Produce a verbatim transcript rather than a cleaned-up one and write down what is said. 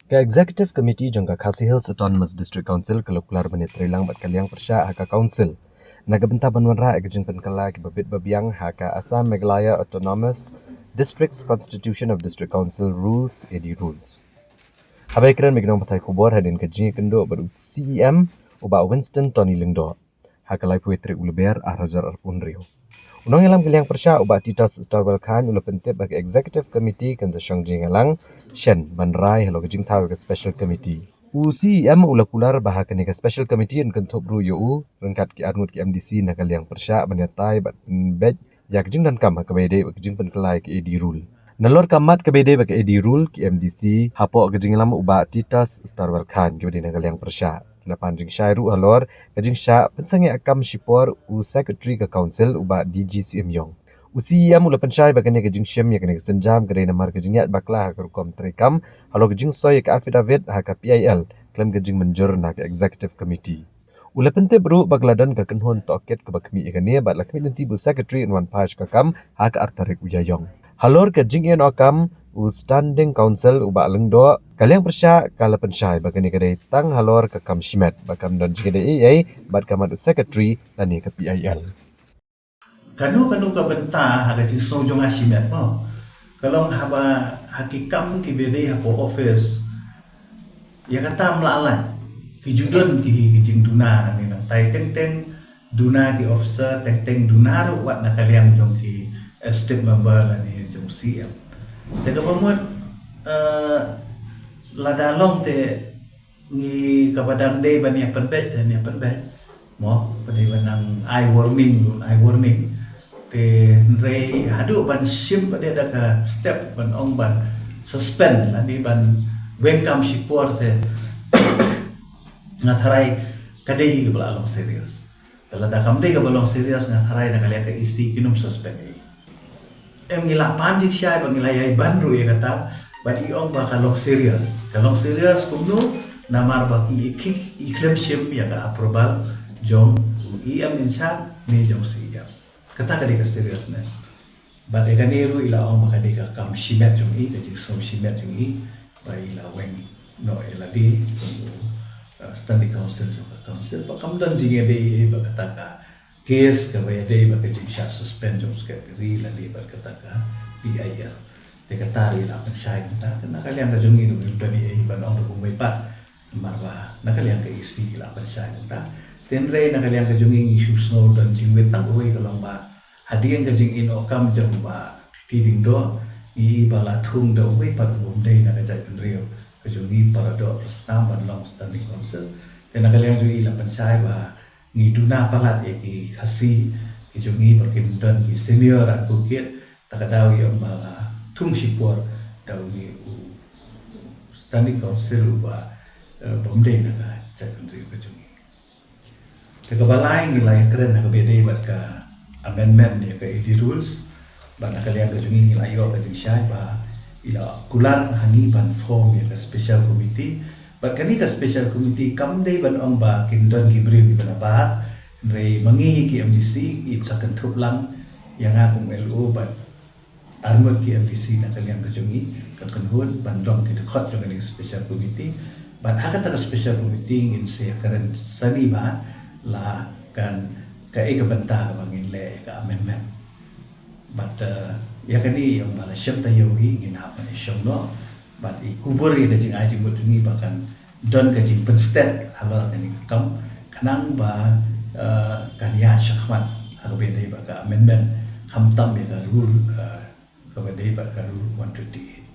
Ka Executive Committee jong ka Khasi Hills Autonomous District Council ka la kular ban ïatreilang bad ka liang pyrshah ha ka Council na ka bynta ban wanrah ïa ka jingpynkylla kiba bit ba biang ha ka Assam Meghalaya Autonomous Districts Constitution of District Council Rules, A D Rules. Haba ïakren bad ki nongpathai khubor hadien ka jingïakynduh bad u C E M, u Bah Winston Tony Lyngdoh, ha ka laiphew tarik u Lber ar hajar arphew hynriew, u nongïalam ka liang pyrshah u Bah Titus Starwell Chyne u la pyntip ba ka Executive Committee kan sa shong jingïalang shen ban rai halor ka jingthaw ïa ka Special Committee. U C E M u la kular ba ha kane ka Special Committee yn kynthup ruh ïa u ryngkat ki arngut ki M D C na ka liang pyrshah ban ïatai bad pynbeit ïa ka jingdonkam ha kaba ïadei bad ka jingpynkylla ïa ka A D Rule. Nalor ka mat kaba ïadei bad ka A D Rule, ki M D C hapoh ka jingïalam u Bah Titus Starwell Chyne kiba dei na ka liang pyrshah ki la pan jingshai ruh halor ka jingshah pynsangeh kam shipor u Secretary ka Council u Bah D G Syiemliong. U C E M u la pynshai ba kane ka jingshim ïa kane ka sienjam ka dei namar ka jingïaid bakla ha ka rukom treikam halor ka jingsoi ïa ka affidavit ha ka P I L khlem ka jingmynjur na ka Executive Committee. U la pyntip ruh ba ka la don ka kynhun tohkit kaba khmih ïa kane bad la khmih lynti ba u Secretary un wan phai sha ka kam ha ka ar tarik u Ïaïong. Halor ka jingïehnoh kam u Standing Council u Bah Lyngdoh, ka liang pyrshah ka la pynshai ba kane ka dei tang halor ka kam shimet bad kam don jingïadei ei ei bad ka mat u Secretary lane ka P I L. Kano kano ka bynta ha ka jingsngew jong nga shimet mo. Ka long haba ha ki kam kiba dei hapoh office, ïa kata ym lah lait. Ki ju don ki, ki jingduna nangne nangtai, teng teng duna ki officer, teng teng duna ruh wat na ka liang jong ki executive member lane jong C M. Te kaba mut, eh, lada long te ngi kaba dang dei ban ïa pynbeit, te ïa pynbeit. Mo, pynbeit ban nang ai warning, eye warning. Te hynrei haduh ban shim pat da ka step ban ong ban suspend lane ban weng kam shipor te nga tharai ka dei hi kaba la long serious. Te lada kam dei kaba long serious nga tharai na ka liang ka E C kin ym suspend ei. Em, ngi la pan jingshai ba ngi la ïai ban ruh ïa kata, bad i ong ba ka long serious. Ka long serious kumno, namar ba ki i khlem shim ïa ka approval jong u E M in charge ne jong C E M. Kata ka dei ka seriousness. Bad ïa kane ruh i la ong ba ka dei ka kam shimet jong i, ka jingsngew shimet jong i, ba i la weng noh ïa lade kum u, uh, Standing Council jong ka Council. Ba kam don jingïadei ei ba kata ka case kaba ïadei bad ka jingshah suspend jong u Secretary lane bad kata ka P I L. Te kata ruh i la pynshai kumta, te na ka liang ka jong ngi ruh ngim don ei ei ban ong ruh kumwei pat. Namar ba na ka liang ka E C i la pynshai kumta. Te hynrei na ka liang ka jong ngi ngi shu sngew don jingwit tang kawei ka long ba hadien ka jingïehnoh kam jong u Bah T. Lyngdoh, ngi i ba la thung da uwei pat u bym dei na ka jaitbynriew ka jong ngi para doh para snam ban long Standing Council. Te na ka liang jong ngi la pynshai ba ngi duna palat ïa ki Khasi ki jong ngi ba kim don ki senior advocate, ta ka daw ïa ba la thung shipor da une u Standing Council uba, eh, bym dei na ka jaitbynriew ka jong ngi. Te kaba lai ngi la ïakren ha kaba ïadei bad ka amendment ïa ka A D rules. Bad na ka liang ka jong ngi ngi la ïoh ka jingshai ba i la kular ha ngi ban form ïa ka special committee. Bad kane ka special committee kam dei ban ong ba kin don ki briew kiba na bar. Hynrei ma ngi ki M D C i sa kynthup lang ïa nga kum L O bad arngut ki M D C na ka liang ka jong ngi, ka kynhun ban long ki dkhot jong kane ka special committee. Bad ha kata ka special committee ngin sa ïakren sani ba la kan kaei ka bynta kaba ngin leh ïa ka amendment. Bad, eh, ïa kane ïa ba la shem taïew hi ngin hap ban ïashong noh. Bad i kubur ïa ka jingai jingmut jong ngi ba kan don ka jingpynstet halor kane ka kam khnang ba, eh, kan ïaid shakhmat ha kaba ïadei bad ka amendment khamtam ïa ka rule, eh, kaba dei bad ka rule one twenty-eight.